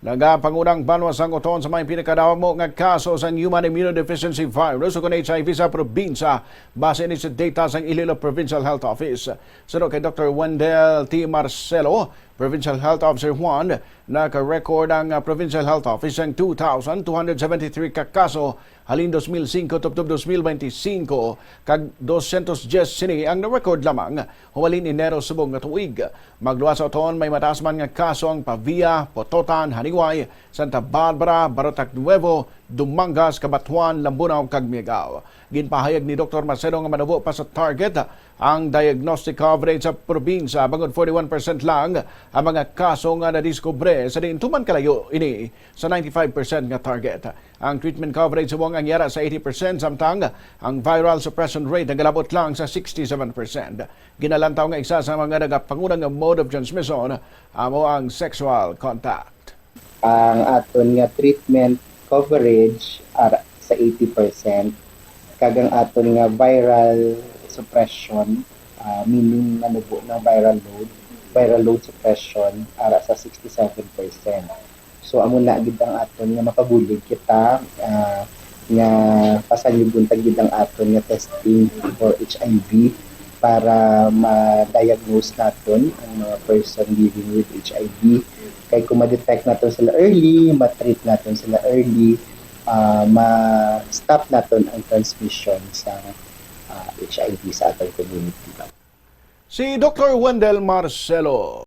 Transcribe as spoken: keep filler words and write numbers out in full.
Nagapangunang banwa sang uton sa may pinakadamo nga kaso sang human immunodeficiency virus o kon H I V sa probinsya, base ni sa data sang Iloilo Provincial Health Office. Suno kay Doktor Wendell T. Marcelo, Provincial Health Officer one, naka-record ang, ah, Provincial Health Office sang two thousand two hundred seventy-three ka kaso halin dos mil singko tubtob dos mil benti singko, kag dosyentos dyes sini ang na-record lamang humalin Enero subong nga tuig. Magluwas sa uton, may mataas man nga kaso ang Pavia, Pototan, Janiuay, Santa Barbara, Barotac Nuevo, Dumangas, Cabatuan, Lambunao, kag Miagao. Ginpahayag ni Doktor Macedo nga manubo pa sa target ang diagnostic coverage sa probinsya, bangod forty-one percent lang ang mga kaso nga nadiskubre, sa diin tuman kalayo ini sa ninety-five percent nga target. Ang treatment coverage subong ang yara sa eighty percent, samtang ang viral suppression rate nagalabot lang sa sixty-seven percent. Ginalantaw nga isa sa mga nagapangunang nga mode of transmission amo ang sexual contact. Ang aton nga treatment coverage ara sa eighty percent, kag ang aton nga viral suppression, ah, meaning manubo ng viral load, viral load suppression, ara sa sixty-seven percent. So, amo na gid ang aton nga makabulig kita, ah, nga pasanyugon ta gid ang aton nga testing for H I V para ma-diagnose naton ang mga person living with H I V. Kay kung ma-detect naton sila early, ma-treat naton sila early, ah, ma-stop naton ang transmission sa, ah, H I V sa atong community. Si Doktor Wendell Marcelo,